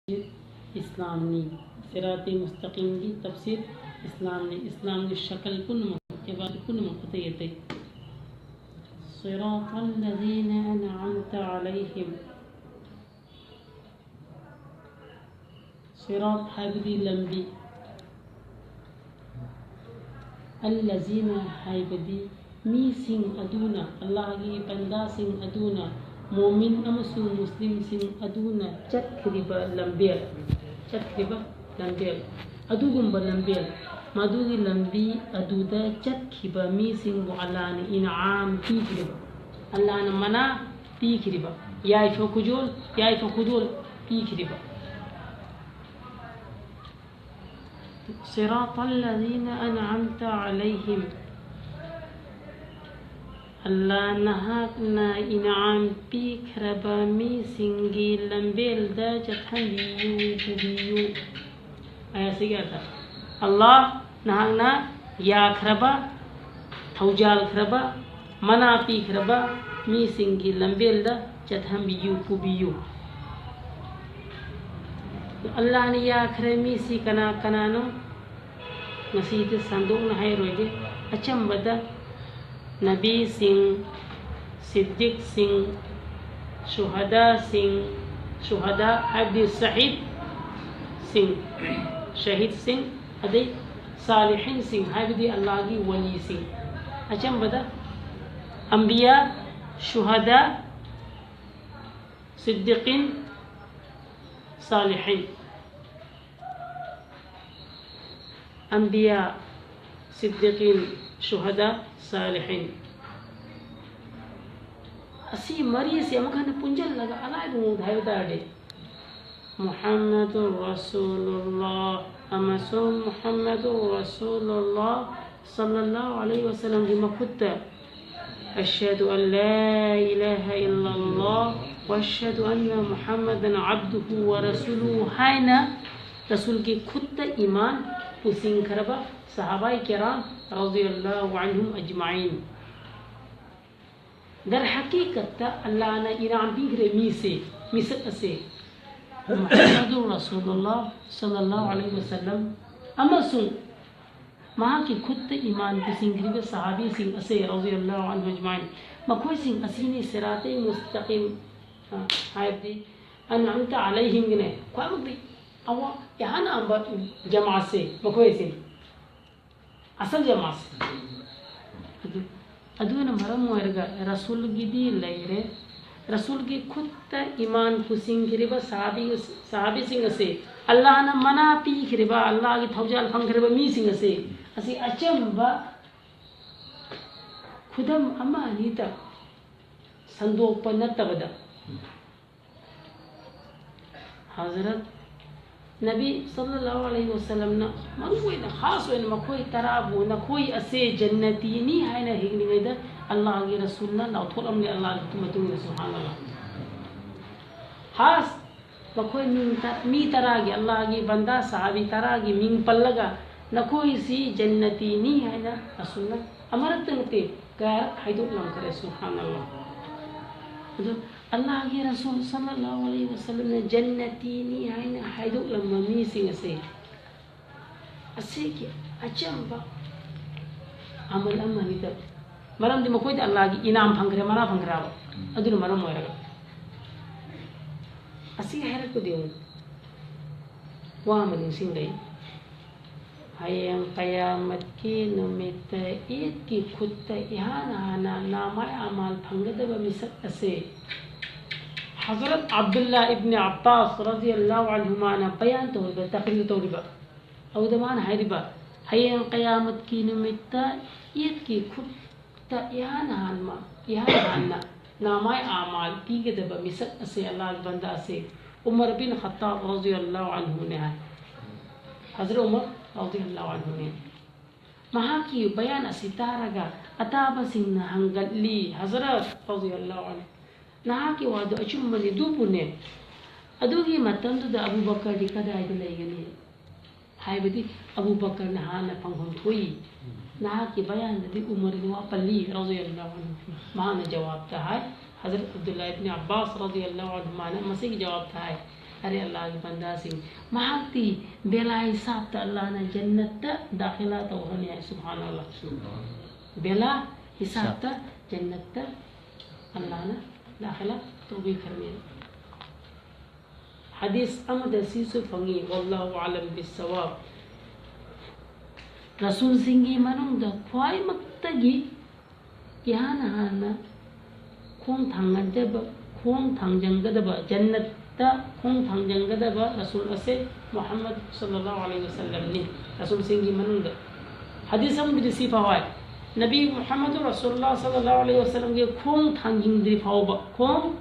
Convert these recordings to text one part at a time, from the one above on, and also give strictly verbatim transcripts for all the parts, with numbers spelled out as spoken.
ꯇꯐꯁꯤꯔ ꯏꯁꯂꯥꯝꯅꯤ꯫ ꯁꯤꯔꯥꯇꯤ ꯃꯨꯁꯇꯀꯤꯝꯒꯤ ꯇꯐꯁꯤꯔ ꯏꯁꯂꯥꯝꯅꯤ꯫ ꯏꯁꯂꯥꯝꯒꯤ ꯁꯀꯜ ꯄꯨꯝꯅꯃꯛ, ꯏꯕꯥꯗ ꯄꯨꯝꯅꯃꯛ ꯑꯇꯩ ꯑꯇꯩ꯫ صراط الذين أنعمت عليهم. ꯁꯤꯔꯥꯠ ꯍꯥꯏꯕꯗꯤ ꯂꯝꯕꯤ꯫ ꯑꯜꯂꯖꯤꯅ ꯍꯥꯏꯕꯗꯤ ꯃꯤꯁꯤꯡ ꯑꯗꯨꯅ, ꯑꯜꯂꯥꯍꯒꯤ ꯕꯟꯗꯥꯁꯤꯡ ꯑꯗꯨꯅ, ꯃꯣꯃꯤꯟ ꯑꯃꯁꯨꯡ ꯃꯨꯁꯂꯤꯝꯁꯤꯡ ꯑꯗꯨꯅ ꯆꯠꯈ꯭ꯔꯤꯕ ꯂꯝꯕꯦꯜ, ꯆꯠꯈ꯭ꯔꯤꯕ ꯂꯝꯕꯦꯜ, ꯑꯗꯨꯒꯨꯝꯕ ꯂꯝꯕꯦꯜ, ꯃꯗꯨꯒꯤ ꯂꯝꯕꯤ ꯑꯗꯨꯗ ꯆꯠꯈꯤꯕ ꯃꯤꯁꯤꯡꯕꯨ ꯑꯜꯂꯥꯍꯅ ꯏꯅꯥꯝ ꯄꯤꯈ꯭ꯔꯤꯕ, ꯑꯜꯂꯥꯍꯅ ꯃꯅꯥ ꯄꯤꯈ꯭ꯔꯤꯕ, ꯌꯥꯏꯐ ꯈꯨꯗꯣꯜ, ꯌꯥꯏꯐ ꯈꯨꯗꯣꯜ ꯄꯤꯈ꯭ꯔꯤꯕ꯫ صراط الذين أنعمت عليهم. ꯑꯜꯂꯥ ꯅꯍꯥꯛꯅ ꯏꯅꯥꯝ ꯄꯤꯈ꯭ꯔꯕ ꯃꯤꯁꯤꯡꯒꯤ ꯂꯝꯕꯦꯜꯗ ꯆꯠꯍꯟꯕꯤꯌꯨ, ꯄꯨꯕꯤꯌꯨ꯫ ꯑꯌꯥꯁꯤꯒꯤ ꯑꯔꯊ, ꯑꯜꯂꯥ ꯅꯍꯥꯛꯅ ꯌꯥꯈ꯭ꯔꯕ, ꯊꯧꯖꯥꯜꯈ꯭ꯔꯕ, ꯃꯅꯥ ꯄꯤꯈ꯭ꯔꯕ ꯃꯤꯁꯤꯡꯒꯤ ꯂꯝꯕꯦꯜꯗ ꯆꯠꯍꯟꯕꯤꯌꯨ, ꯄꯨꯕꯤꯌꯨ꯫ ꯑꯜꯂꯥꯅ ꯌꯥꯈ꯭ꯔꯦ ꯃꯤꯁꯤ ꯀꯅꯥ ꯀꯅꯥꯅꯣ? ꯉꯁꯤꯗꯤ ꯁꯟꯗꯣꯛꯅ ꯍꯥꯏꯔꯣꯏꯒꯦ꯫ ꯑꯆꯝꯕꯗ ꯅꯕꯤꯁꯤꯡ, ꯁꯤꯗꯤꯛꯁꯤꯡ, ꯁꯨꯍꯗꯥꯁꯤꯡ, ꯁꯨꯍꯗꯥ ꯍꯥꯏꯕꯗꯤ ꯁꯍꯤꯗꯁꯤꯡ, ꯁꯍꯤꯗꯁꯤꯡ, ꯑꯗꯩ ꯁꯥꯂꯤꯍꯤꯟꯁꯤꯡ ꯍꯥꯏꯕꯗꯤ ꯑꯜꯂꯥꯍꯒꯤ ꯋꯥꯂꯤꯁꯤꯡ꯫ ꯑꯆꯝꯕꯗ ꯑꯝꯕꯤꯌꯥ, ꯁꯨꯍꯗꯥ, ꯁꯤꯗꯤꯀꯤꯟ, ꯁꯥꯂꯤꯍꯤꯟ꯫ ꯑꯝꯕꯤꯌꯥ, ꯁꯤꯗꯤꯀꯤꯟ, ꯁꯨꯍꯗꯥ, ꯁꯥꯂꯤꯍꯤꯟ꯫ ꯑꯁꯤ ꯃꯔꯤꯁꯦ ꯑꯃꯨꯛ ꯍꯟꯅ ꯄꯨꯟꯁꯤꯜꯂꯒ ꯑꯔꯥꯏꯕ ꯃꯑꯣꯡꯗ ꯍꯥꯏꯕ ꯇꯥꯔꯗꯤ, ꯃꯨꯍꯝꯃꯗꯨꯔ ꯔꯁꯨꯂꯨꯜꯂꯥꯍ ꯑꯃꯁꯨꯡ ꯃꯨꯍꯝꯃꯗꯨꯔ ꯔꯁꯨꯂꯨꯜꯂꯥꯍ ꯁꯜꯂꯜꯂꯥꯍꯨ ꯑꯂꯩꯍꯤ ꯋꯁꯜꯂꯝꯒꯤ ꯃꯈꯨꯠꯇ "ꯑꯁꯍꯗꯨ ꯑꯜ ꯂꯥ ꯏꯂꯥꯍ ꯏꯜꯂꯜꯂꯥꯍ ꯋ ꯑꯁꯍꯗꯨ ꯑꯟꯅ ꯃꯨꯍꯝꯃꯗꯟ ꯑꯕꯗꯨꯍꯨ ꯋ ꯔꯁꯨꯂꯨꯍꯨ" ꯍꯥꯏꯅ ꯔꯁꯨꯜꯒꯤ ꯈꯨꯠꯇ ꯏꯃꯥꯟ ꯄꯨꯁꯤꯟꯈ꯭ꯔꯕ ꯁꯍꯥꯕꯥꯏ ꯀꯤꯔꯥꯝ ꯔꯗꯤꯌꯜꯂꯥꯍꯨ ꯑꯟꯍꯨꯝ ꯑꯖꯃꯥꯏꯟ꯫ ꯗꯔ ꯍꯀꯤꯀꯠꯇ ꯑꯜꯂꯥꯅ ꯏꯅꯥꯝ ꯄꯤꯈ꯭ꯔꯦ ꯃꯤꯁꯦ, ꯃꯤꯁꯛ ꯑꯁꯦ꯫ ꯃꯨꯍꯝꯃꯗꯨꯔ ꯔꯁꯨꯂꯨꯜꯂꯥꯍ ꯁꯜꯂꯜꯂꯥꯍꯨ ꯑꯂꯩꯍꯤ ꯋꯁꯜꯂꯝ ꯑꯃꯁꯨꯡ ꯃꯍꯥꯛꯀꯤ ꯈꯨꯠꯇ ꯏꯃꯥꯟ ꯄꯨꯁꯤꯟꯈ꯭ꯔꯤꯕ ꯁꯍꯥꯕꯤꯁꯤꯡ ꯑꯁꯦ, ꯔꯥꯗꯤꯌꯜꯂꯥꯍꯨ ꯑꯟꯍꯨ ꯑꯖꯃꯥꯏꯟ, ꯃꯈꯣꯏꯁꯤꯡ ꯑꯁꯤꯅꯤ ꯁꯤꯔꯥꯇꯦ ꯃꯨꯁꯇꯀꯤꯝ, ꯑ, ꯍꯥꯏꯕꯗꯤ ꯑꯟꯑꯝꯇ ꯑꯂꯩꯍꯤꯝꯒꯤꯅꯦ ꯈ꯭ꯋꯥꯏꯃꯛꯇꯤ ꯑꯋꯥ-, ꯏꯍꯥꯟ ꯍꯥꯟꯕ ꯖꯃꯥꯠꯁꯦ ꯃꯈꯣꯏꯁꯤꯅꯤ꯫ ꯑꯁꯜ ꯖꯃꯥꯠꯁꯦ꯫ ꯑꯗꯨ, ꯑꯗꯨꯅ ꯃꯔꯝ ꯑꯣꯏꯔꯒ ꯔꯁꯨꯜꯒꯤꯗꯤ ꯂꯩꯔꯦ꯫ ꯔꯁꯨꯜꯒꯤ ꯈꯨꯠꯇ ꯏꯃꯥꯟ ꯄꯨꯁꯤꯟꯈꯤꯔꯤꯕ ꯁꯍꯥꯕꯤ-, ꯁꯍꯥꯕꯤꯁꯤꯡ ꯑꯁꯤ, ꯑꯜꯂꯥꯍꯅ ꯃꯅꯥ ꯄꯤꯈꯤꯔꯤꯕ, ꯑꯜꯂꯥꯍꯒꯤ ꯊꯧꯖꯥꯜ ꯐꯪꯈꯤꯔꯤꯕ ꯃꯤꯁꯤꯡ ꯑꯁꯤ, ꯑꯁꯤ ꯑꯆꯝꯕ ꯈꯨꯗꯝ ꯑꯃ ꯑꯅꯤꯗ ꯁꯟꯗꯣꯛꯄ ꯅꯠꯇꯕꯗ, ꯍꯖꯔꯠ ꯅꯕꯤ ꯁꯜꯂꯜꯂꯥꯍꯨ ꯑꯂꯩꯍꯤ ꯋꯁꯜꯂꯝꯅ ꯃꯔꯨ ꯑꯣꯏꯅ, ꯈꯥꯁ ꯑꯣꯏꯅ ꯃꯈꯣꯏ ꯇꯔꯥꯕꯨ "ꯅꯈꯣꯏ ꯑꯁꯦ ꯖꯟꯅꯇꯤꯅꯤ" ꯍꯥꯏꯅ ꯍꯤꯡꯂꯤꯉꯩꯗ ꯑꯜꯂꯥꯍꯒꯤ ꯔꯁꯨꯜꯅ ꯂꯥꯎꯊꯣꯛꯂꯝꯂꯦ, ꯑꯜꯂꯥꯍꯒꯤ ꯃꯇꯨꯡ ꯏꯟꯅ, ꯁꯨꯕꯍꯥꯅꯜꯂꯥꯍ꯫ ꯈꯥꯁ ꯃꯈꯣꯏ ꯃꯤꯡ ꯇ-, ꯃꯤ ꯇꯔꯥꯒꯤ, ꯑꯜꯂꯥꯍꯒꯤ ꯕꯟꯗꯥ ꯁꯍꯥꯕꯤ ꯇꯔꯥꯒꯤ ꯃꯤꯡ ꯄꯜꯂꯒ "ꯅꯈꯣꯏꯁꯤ ꯖꯟꯅꯇꯤꯅꯤ" ꯍꯥꯏꯅ ꯔꯁꯨꯜꯅ ꯑꯃꯔꯛꯇ ꯅꯠꯇꯦ, ꯀꯌꯥꯔꯛ ꯍꯥꯏꯗꯣꯛꯂꯝꯈ꯭ꯔꯦ, ꯁꯨꯕꯍꯥꯅꯜꯂꯥꯍ꯫ ꯑꯗꯨ ꯑꯜꯂꯥꯍꯒꯤ ꯔꯁꯨꯜ ꯁꯜꯂꯜꯂꯥꯍꯨ ꯑꯂꯩꯍꯤ ꯋꯁꯜꯂꯝꯅ ꯖꯟꯅꯇꯤꯅꯤ ꯍꯥꯏꯅ ꯍꯥꯏꯗꯣꯛꯂꯝꯕ ꯃꯤꯁꯤꯡ ꯑꯁꯦ, ꯑꯁꯤꯒꯤ ꯑꯆꯝꯕ ꯑꯃꯜ ꯑꯃꯅꯤꯗ, ꯃꯔꯝꯗꯤ ꯃꯈꯣꯏꯗ ꯑꯜꯂꯥꯍꯒꯤ ꯏꯅꯥꯝ ꯐꯪꯈ꯭ꯔꯦ, ꯃꯅꯥ ꯐꯪꯈ꯭ꯔꯕ꯫ ꯑꯗꯨꯅ ꯃꯔꯝ ꯑꯣꯏꯔꯒ ꯑꯁꯤ ꯍꯥꯏꯔꯛꯄꯗꯤ ꯋꯥ ꯑꯃ ꯅꯤꯡꯁꯤꯡꯂꯛꯏ꯫ ꯍꯌꯦꯡ ꯀꯌꯥꯃꯠꯀꯤ ꯅꯨꯃꯤꯠꯇ ꯏꯗꯀꯤ ꯈꯨꯠꯇ ꯏꯍꯥꯟ ꯍꯥꯟꯅ ꯅꯥꯃꯥꯏ ꯑꯃꯥꯜ ꯐꯪꯒꯗꯕ ꯃꯤꯁꯛ ꯑꯁꯦ ꯍꯖꯔꯠ ꯑꯕꯗꯨꯜꯂꯥ ꯏꯕꯅꯤ ꯑꯕꯥꯁ ꯔꯥꯗꯤꯌꯜꯂꯥꯍꯨ ꯑꯟꯍꯨꯃꯥꯅ ꯕꯌꯥꯟ ꯇꯧꯔꯤꯕ, ꯇꯛꯔꯤꯔ ꯇꯧꯔꯤꯕ꯫ ꯑꯗꯨꯗ ꯃꯥꯅ ꯍꯥꯏꯔꯤꯕ, ꯍꯌꯦꯡ ꯀꯌꯥꯃꯠꯀꯤ ꯅꯨꯃꯤꯠꯇ ꯏꯗꯀꯤ ꯈꯨꯠꯇ ꯏꯍꯥꯟ ꯍꯥꯟꯕ, ꯏꯍꯥꯟ ꯍꯥꯟꯅ ꯅꯥꯃꯥꯏ ꯑꯃꯥꯜ ꯄꯤꯒꯗꯕ ꯃꯤꯁꯛ ꯑꯁꯦ, ꯑꯜꯂꯥꯍꯒꯤ ꯕꯟꯗꯥ ꯑꯁꯦ ꯎꯃꯔ ꯕꯤꯟ ꯈꯠꯇꯥꯕ ꯔꯥꯗꯤꯌꯜꯂꯥꯍꯨ ꯑꯟꯍꯨꯅꯦ ꯍꯥꯏ꯫ ꯍꯖꯔꯠ ꯎꯃꯔ ꯔꯥꯗꯤꯌꯜꯂꯥꯍꯨ ꯑꯟꯍꯨꯅꯦ꯫ ꯃꯍꯥꯛꯀꯤ ꯕꯌꯥꯟ ꯑꯁꯤ ꯇꯥꯔꯒ ꯑꯇꯥꯕꯁꯤꯡꯅ ꯍꯪꯒꯠꯂꯤ, "ꯍꯖꯔꯠ ꯔꯥꯗꯤꯌꯜꯂꯥꯍꯨ ꯑꯟꯍꯨ, ꯅꯍꯥꯛꯀꯤ ꯋꯥꯗꯨ ꯑꯆꯨꯝꯕꯅꯤ, ꯑꯗꯨꯕꯨꯅꯦ, ꯑꯗꯨꯒꯤ ꯃꯇꯝꯗꯨꯗ ꯑꯕꯨ ꯕꯀꯔꯗꯤ ꯀꯗꯥꯏꯗ ꯂꯩꯒꯅꯤ?" ꯍꯥꯏꯕꯗꯤ ꯑꯕꯨ ꯕꯀꯔꯅ ꯍꯥꯟꯅ ꯐꯪꯐꯝ ꯊꯣꯛꯏ꯫ ꯅꯍꯥꯛꯀꯤ ꯕꯌꯥꯟꯗꯗꯤ ꯎꯃꯔꯒꯤ ꯋꯥ ꯄꯜꯂꯤ, ꯔꯥꯗꯤꯌꯜꯂꯥꯍꯨ ꯑꯟꯍꯨ꯫ ꯃꯍꯥꯛꯅ ꯖꯋꯥꯕꯇ ꯍꯥꯏ, ꯍꯖꯔꯠ ꯑꯕꯗꯨꯜꯂꯥ ꯏꯕꯅꯤ ꯑꯕꯥꯁ ꯔꯥꯗꯤꯌꯜꯂꯥꯍꯨ ꯑꯟꯍꯨꯃꯥꯅ ꯃꯁꯤꯒꯤ ꯖꯋꯥꯕꯇ ꯍꯥꯏ, ꯑꯔꯦ ꯑꯜꯂꯥꯍꯒꯤ ꯕꯟꯗꯥꯁꯤꯡ, ꯃꯍꯥꯛꯇꯤ ꯕꯦꯂꯥ ꯍꯤꯁꯥꯕꯇ ꯑꯜꯂꯥꯍꯅ ꯖꯟꯅꯠꯇ ꯗꯥꯈꯤꯂꯥ ꯇꯧꯈ꯭ꯔꯅꯤ ꯍꯥꯏ꯫ ꯁꯨꯕꯍꯥꯅꯜꯂꯥꯍ꯫ ꯕꯦꯂꯥ ꯍꯤꯁꯥꯕꯇ ꯖꯟꯅꯠꯇ ꯑꯜꯂꯥꯍꯅ ꯗꯥꯈꯤꯂꯥ ꯇꯧꯕꯤꯈ꯭ꯔꯅꯤ꯫ ꯍꯗꯤꯁ ꯑꯃꯗ ꯁꯤꯁꯨ ꯐꯪꯉꯤ꯫ ꯋꯥꯜꯂꯥꯍꯨ ꯑꯥꯂꯝ ꯕꯤꯁꯁꯋꯥꯕ꯫ ꯔꯁꯨꯜꯁꯤꯡꯒꯤ ꯃꯅꯨꯡꯗ ꯈ꯭ꯋꯥꯏꯃꯛꯇꯒꯤ ꯏꯍꯥꯟ ꯍꯥꯟꯅ ꯈꯣꯡ ꯊꯥꯡꯒꯗꯕ, ꯈꯣꯡ ꯊꯥꯡꯖꯟꯒꯗꯕ, ꯖꯟꯅꯠꯇ ꯈꯣꯡ ꯊꯥꯡꯖꯟꯒꯗꯕ ꯔꯁꯨꯜ ꯑꯁꯦ ꯃꯨꯍꯝꯃꯗ ꯁꯜꯂꯜꯂꯥꯍꯨ ꯑꯂꯩꯍꯤ ꯋꯁꯜꯂꯝꯅꯤ꯫ ꯔꯁꯨꯜꯁꯤꯡꯒꯤ ꯃꯅꯨꯡꯗ ꯍꯗꯤꯁ ꯑꯃꯗꯗꯤ ꯁꯤ ꯐꯥꯎ ꯍꯥꯏ, ꯅꯕꯤ ꯃꯨꯍꯝꯃꯗꯨ ꯔꯁꯨꯜꯂꯥꯍ ꯁꯜꯂꯜꯂꯥꯍꯨ ꯑꯂꯩꯍꯤ ꯋꯁꯜꯂꯝꯒꯤ ꯈꯣꯡ ꯊꯥꯡꯖꯤꯟꯗ꯭ꯔꯤ ꯐꯥꯎꯕ, ꯈꯣꯡ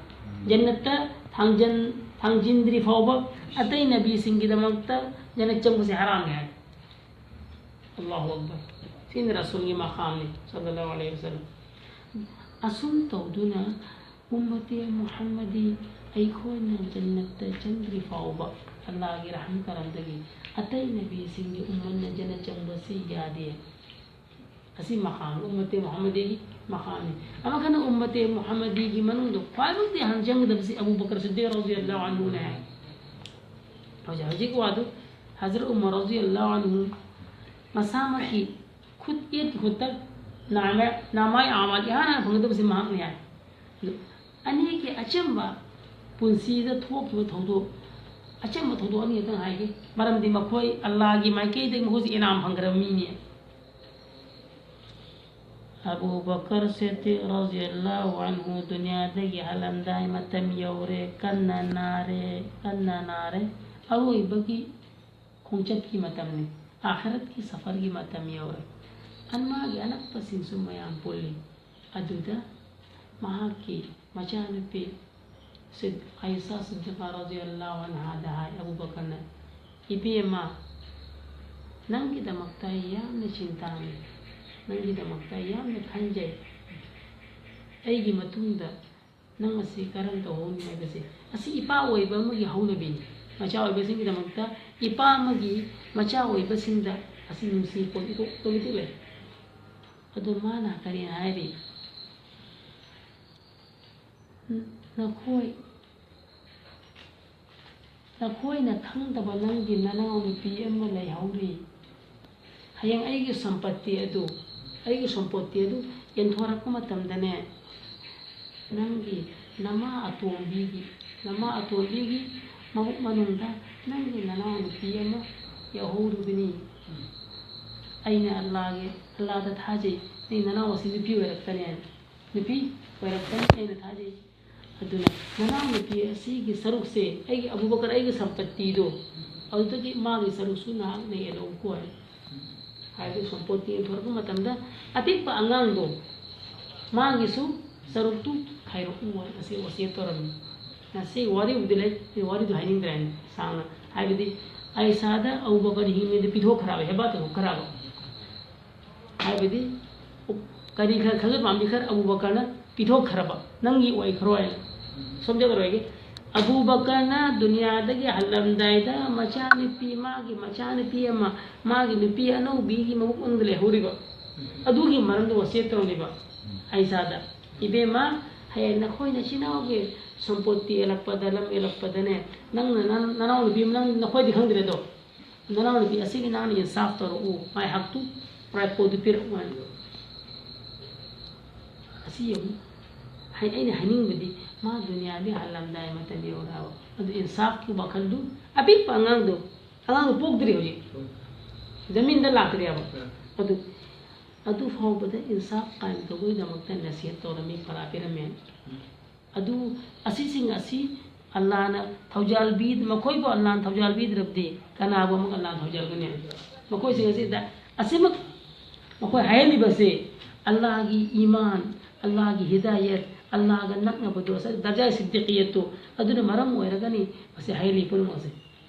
ꯖꯟꯅꯠꯇ ꯊꯥꯡꯖꯟ-, ꯊꯥꯡꯖꯤꯟꯗ꯭ꯔꯤ ꯐꯥꯎꯕ ꯑꯇꯩ ꯅꯕꯤꯁꯤꯡꯒꯤꯗꯃꯛꯇ ꯖꯟꯅꯠ ꯆꯪꯕꯁꯦ ꯍꯔꯥꯝꯅꯤ ꯍꯥꯏ꯫ ꯑꯜꯂꯥꯍꯨ ꯑꯛꯕꯔ꯫ ꯁꯤꯅ ꯔꯁꯨꯜꯒꯤ ꯃꯈꯥꯝꯅꯤ, ꯁꯜꯂꯜꯂꯥꯍꯨ ꯑꯂꯩꯍꯤ ꯋꯁꯜꯂꯝ꯫ ꯑꯁꯨꯝ ꯇꯧꯗꯨꯅ ꯎꯝꯃꯇꯦ ꯃꯨꯍꯝꯃꯗꯤ ꯑꯩꯈꯣꯏꯅ ꯖꯟꯅꯠꯇ ꯆꯪꯗ꯭ꯔꯤ ꯐꯥꯎꯕ ꯑꯜꯂꯥꯍꯒꯤ ꯔꯍꯝ ꯀꯔꯝꯗꯒꯤ ꯑꯇꯩ ꯅꯕꯤꯁꯤꯡꯒꯤ ꯎꯝꯃꯠꯅ ꯖꯟꯅꯠ ꯆꯪꯕꯁꯤ ꯌꯥꯗꯦ꯫ ꯑꯁꯤ ꯃꯈꯥꯝ, ꯎꯝꯃꯇꯦ ꯃꯨꯍꯝꯃꯗꯤꯒꯤ ꯃꯈꯥꯝꯅꯤ꯫ ꯑꯃꯈꯛꯅ ꯎꯝꯃꯇꯦ ꯃꯨꯍꯝꯃꯗꯤꯒꯤ ꯃꯅꯨꯡꯗ ꯈ꯭ꯋꯥꯏꯃꯛꯇꯤ ꯍꯥꯟꯅ ꯆꯪꯒꯗꯕꯁꯤ ꯑꯕꯨ ꯕꯀꯔ ꯁꯤꯗꯤꯛ ꯔꯖꯤꯌꯜꯂꯥꯍꯨ ꯑꯟꯍꯨꯅꯦ ꯍꯥꯏ꯫ ꯍꯧꯖꯤꯛ, ꯍꯧꯖꯤꯛ ꯋꯥꯗꯨ ꯍꯖꯔꯠ ꯎꯃꯔ ꯔꯖꯤꯌꯜꯂꯥꯍꯨ ꯑꯟꯍꯨ ꯃꯁꯥꯃꯛꯀꯤ ꯈꯨꯠ ꯌꯦꯠꯀꯤ ꯈꯨꯠꯇ ꯅꯥꯃꯥꯏ, ꯅꯥꯃꯥꯏ ꯑꯃꯥꯜ ꯏꯍꯥꯟ ꯍꯥꯟꯅ ꯐꯪꯒꯗꯕꯁꯤ ꯃꯍꯥꯛꯅꯤ ꯍꯥꯏ꯫ ꯑꯗꯨ ꯑꯅꯤꯒꯤ ꯑꯆꯝꯕ ꯄꯨꯟꯁꯤꯗ ꯊꯣꯛꯈꯤꯕ ꯊꯧꯗꯣꯛ, ꯑꯆꯝꯕ ꯊꯧꯗꯣꯛ ꯑꯅꯤ ꯈꯛꯇꯪ ꯍꯥꯏꯒꯦ꯫ ꯃꯔꯝꯗꯤ ꯃꯈꯣꯏ ꯑꯜꯂꯥꯍꯒꯤ ꯃꯥꯏꯀꯩꯗꯒꯤ ꯃꯈꯣꯏꯁꯤ ꯏꯅꯥꯝ ꯐꯪꯈ꯭ꯔꯕ ꯃꯤꯅꯤ꯫ ꯑꯕꯨ ꯕꯀꯔ ꯁꯤꯗꯤꯛ ꯔꯖꯤꯌꯜꯂꯥꯍꯨ ꯑꯟꯍꯨ ꯗꯨꯅꯤꯌꯥꯗꯒꯤ ꯍꯜꯂꯝꯗꯥꯏ ꯃꯇꯝ ꯌꯧꯔꯦ, ꯀꯟꯅ ꯅꯥꯔꯦ, ꯀꯟꯅ ꯅꯥꯔꯦ꯫ ꯑꯔꯣꯏꯕꯒꯤ ꯈꯣꯡꯆꯠꯀꯤ ꯃꯇꯝꯅꯤ, ꯑꯥꯈꯤꯔꯠꯀꯤ ꯁꯐꯔꯒꯤ ꯃꯇꯝ ꯌꯧꯔꯦ꯫ ꯑꯟ-, ꯃꯥꯒꯤ ꯑꯅꯛꯄꯁꯤꯡꯁꯨ ꯃꯌꯥꯝ ꯄꯨꯜꯂꯤ꯫ ꯑꯗꯨꯗ ꯃꯍꯥꯛꯀꯤ ꯃꯆꯥꯅꯨꯄꯤ ꯁꯤꯗ-, ꯑꯥꯏꯁꯥ ꯁꯤꯗꯤꯀꯥ ꯔꯖꯤꯌꯜꯂꯥꯍꯨ ꯑꯟꯍꯥꯗ ꯍꯥꯏ, ꯑꯕꯨ ꯕꯀꯔꯅ, "ꯏꯕꯦꯝꯃ, ꯅꯪꯒꯤꯗꯃꯛꯇ ꯑꯩ ꯌꯥꯝꯅ ꯆꯤꯟꯇꯥꯅꯤ, ꯅꯪꯒꯤꯗꯃꯛꯇ ꯑꯩ ꯌꯥꯝꯅ ꯈꯟꯖꯩ꯫ ꯑꯩꯒꯤ ꯃꯇꯨꯡꯗ ꯅꯪ ꯑꯁꯤ ꯀꯔꯝ ꯇꯧꯍꯧꯅꯤ ꯍꯥꯏꯕꯁꯦ?" ꯑꯁꯤ ꯏꯄꯥ ꯑꯣꯏꯕ ꯑꯃꯒꯤ ꯍꯧꯅꯕꯤꯅꯤ꯫ ꯃꯆꯥ ꯑꯣꯏꯕꯁꯤꯡꯒꯤꯗꯃꯛꯇ ꯏꯄꯥ ꯑꯃꯒꯤ ꯃꯆꯥ ꯑꯣꯏꯕꯁꯤꯡꯗ ꯑꯁꯤ ꯅꯨꯡꯁꯤ ꯄꯣꯠ ꯏꯊꯣꯛ ꯑꯣꯇꯣꯃꯦꯇꯤꯛ ꯂꯩ꯫ ꯑꯗꯣ ꯃꯥꯅ ꯀꯔꯤ ꯍꯥꯏꯔꯤ? "ꯅꯈꯣꯏ ꯅꯈꯣꯏꯅ ꯈꯪꯗꯕ ꯅꯪꯒꯤ ꯅꯅꯥꯎꯅꯨꯄꯤ ꯑꯃ ꯂꯩꯍꯧꯔꯤ꯫ ꯍꯌꯦꯡ ꯑꯩꯒꯤ ꯁꯝꯄꯠꯇꯤ ꯑꯗꯨ, ꯑꯩꯒꯤ ꯁꯝꯄꯠꯇꯤ ꯑꯗꯨ ꯌꯦꯟꯊꯣꯔꯛꯄ ꯃꯇꯝꯗꯅꯦ, ꯅꯪꯒꯤ ꯅꯃꯥ ꯑꯇꯣꯝꯕꯤꯒꯤ, ꯅꯃꯥ ꯑꯇꯣꯝꯕꯤꯒꯤ ꯃꯕꯨꯛ ꯃꯅꯨꯡꯗ ꯅꯪꯒꯤ ꯅꯅꯥꯎꯅꯨꯄꯤ ꯑꯃ ꯌꯥꯎꯍꯧꯔꯤꯕꯅꯤ꯫ ꯑꯩꯅ ꯑꯜꯂꯥꯒꯤ, ꯑꯜꯂꯥꯗ ꯊꯥꯖꯩ, ꯅꯪ ꯅꯅꯥꯎ ꯑꯁꯤ ꯅꯨꯄꯤ ꯑꯣꯏꯔꯛꯀꯅꯤ ꯍꯥꯏꯅ꯫ ꯅꯨꯄꯤ ꯑꯣꯏꯔꯛꯀꯅꯤ ꯑꯩꯅ ꯊꯥꯖꯩ꯫ ꯑꯗꯨꯅ ꯅꯅꯥꯎꯅꯨꯄꯤ ꯑꯁꯤꯒꯤ ꯁꯔꯨꯛꯁꯦ, ꯑꯩꯒꯤ ꯑꯕꯨꯕꯀꯔ, ꯑꯩꯒꯤ ꯁꯝꯄꯠꯇꯤꯗꯣ, ꯑꯗꯨꯗꯒꯤ ꯃꯥꯒꯤ ꯁꯔꯨꯛꯁꯨ ꯅꯍꯥꯛꯅ ꯌꯦꯜꯍꯧꯀꯣ ꯍꯥꯏ꯫ ꯍꯥꯏꯕꯗꯤ ꯁꯝꯄꯣꯠꯇꯤ ꯌꯦꯟꯊꯣꯔꯛꯄ ꯃꯇꯝꯗ ꯑꯄꯤꯛꯄ ꯑꯉꯥꯡꯗꯣ, ꯃꯥꯒꯤꯁꯨ ꯁꯔꯨꯛꯇꯨ ꯈꯥꯏꯔꯛꯎ ꯍꯥꯏꯅ ꯑꯁꯤ ꯋꯥꯁꯤꯌꯠ ꯇꯧꯔꯝꯃꯤ꯫ ꯉꯁꯤ ꯋꯥꯔꯤꯕꯨꯗꯤ ꯂꯩ, ꯑꯩ ꯋꯥꯔꯤꯗꯨ ꯍꯥꯏꯅꯤꯡꯗ꯭ꯔꯦ ꯍꯥꯏꯅ ꯁꯥꯡꯅ꯫ ꯍꯥꯏꯕꯗꯤ ꯑꯥꯏꯁꯥꯗ ꯑꯕꯨꯕꯀꯔ ꯍꯤꯡꯉꯤꯉꯩꯗ ꯄꯤꯊꯣꯛꯈ꯭ꯔꯕ, ꯍꯦꯕꯥ ꯇꯧꯊꯣꯛꯈ꯭ꯔꯕ꯫ ꯍꯥꯏꯕꯗꯤ ꯀꯔꯤ ꯈꯔ, ꯈꯖ ꯄꯥꯝꯕꯤ ꯈꯔ ꯑꯕꯨꯕꯀꯔꯅ ꯄꯤꯊꯣꯛꯈ꯭ꯔꯕ, "ꯅꯪꯒꯤ ꯑꯣꯏꯈ꯭ꯔꯣ" ꯍꯥꯏꯅ꯫ ꯁꯣꯝꯗ ꯀꯩꯗꯧꯔꯒꯦ? ꯑꯕꯨꯕꯀꯔꯅ ꯗꯨꯅꯤꯌꯥꯗꯒꯤ ꯍꯜꯂꯝꯗꯥꯏꯗ ꯃꯆꯥꯅꯨꯄꯤ, ꯃꯥꯒꯤ ꯃꯆꯥꯅꯨꯄꯤ ꯑꯃ, ꯃꯥꯒꯤ ꯅꯨꯄꯤ ꯑꯅꯧꯕꯤꯒꯤ ꯃꯕꯨꯛ ꯃꯅꯨꯡꯗ ꯂꯩꯍꯧꯔꯤꯕ, ꯑꯗꯨꯒꯤ ꯃꯔꯝꯗ ꯋꯥꯁꯤꯌꯠ ꯇꯧꯔꯤꯕ ꯑꯥꯏꯁꯥꯗ, "ꯏꯕꯦꯝꯃ, ꯍꯌꯦꯡ ꯅꯈꯣꯏ ꯅꯆꯤꯟ ꯏꯅꯥꯎꯒꯤ ꯁꯝꯄꯣꯠꯇꯤ ꯌꯦꯜꯂꯛꯄꯗ, ꯂꯝ ꯌꯦꯜꯂꯛꯄꯗꯅꯦ, ꯅꯪꯅ ꯅ-, ꯅꯅꯥꯎꯅꯨꯄꯤ ꯑꯃ, ꯅꯪ, ꯅꯈꯣꯏꯗꯤ ꯈꯪꯗ꯭ꯔꯦꯗꯣ, ꯅꯅꯥꯎꯅꯨꯄꯤ ꯑꯁꯤꯒꯤ ꯅꯪꯅ ꯏꯟꯁꯥꯐ ꯇꯧꯔꯛꯎ, ꯃꯥꯏ ꯍꯛꯇꯨ, ꯔꯥꯏꯠ ꯄꯣꯠꯇꯨ ꯄꯤꯔꯛꯎ" ꯍꯥꯏꯅ꯫ ꯑꯁꯤ ꯌꯦꯡꯉꯨ꯫ ꯍꯥꯏ-, ꯑꯩꯅ ꯍꯥꯏꯅꯤꯡꯕꯗꯤ, ꯃꯥ ꯗꯨꯅꯤꯌꯥꯗꯤ ꯍꯜꯂꯝꯗꯥꯏ ꯃꯇꯝ ꯌꯧꯔꯛꯑꯕ꯫ ꯑꯗꯨ ꯏꯟꯁꯥꯐꯀꯤ ꯋꯥꯈꯜꯗꯨ, ꯑꯄꯤꯛꯄ ꯑꯉꯥꯡꯗꯣ, ꯑꯉꯥꯡꯗꯣ ꯄꯣꯛꯇ꯭ꯔꯤ ꯍꯧꯖꯤꯛ꯫ ꯖꯃꯤꯟꯗ ꯂꯥꯛꯇ꯭ꯔꯤꯑꯕ꯫ ꯑꯗꯨ, ꯑꯗꯨ ꯐꯥꯎꯕꯗ ꯏꯟꯁꯥꯐ ꯀꯥꯏꯝ ꯇꯧꯕꯒꯤꯗꯃꯛꯇ ꯅꯁꯤꯍꯠ ꯇꯧꯔꯝꯃꯤ, ꯄꯔꯥ ꯄꯤꯔꯝꯃꯦ꯫ ꯑꯗꯨ, ꯑꯁꯤꯁꯤꯡ ꯑꯁꯤ ꯑꯜꯂꯥꯅ ꯊꯧꯖꯥꯜ ꯄꯤ-, ꯃꯈꯣꯏꯕꯨ ꯑꯜꯂꯥꯅ ꯊꯧꯖꯥꯜ ꯄꯤꯗ꯭ꯔꯕꯗꯤ ꯀꯅꯥꯕꯨ ꯑꯃꯨꯛ ꯑꯜꯂꯥꯅ ꯊꯧꯖꯥꯜꯒꯅꯤ? ꯃꯈꯣꯏꯁꯤꯡ ꯑꯁꯤꯗ ꯑꯁꯤꯃꯛ ꯃꯈꯣꯏ ꯍꯥꯏꯍꯜꯂꯤꯕꯁꯦ ꯑꯜꯂꯥꯒꯤ ꯏꯃꯥꯟ, ꯑꯜꯂꯥꯒꯤ ꯍꯤꯗꯥꯌꯠ, ꯑꯜꯂꯥꯒ ꯅꯛꯅꯕꯗꯣ, ꯗꯔꯖꯥ ꯁꯤꯗꯤꯀꯤꯌꯠꯇꯣ, ꯑꯗꯨꯅ ꯃꯔꯝ ꯑꯣꯏꯔꯒꯅꯤ ꯃꯁꯤ ꯍꯥꯏꯍꯜꯂꯤ ꯄꯨꯝꯅꯃꯛ ꯑꯁꯦ꯫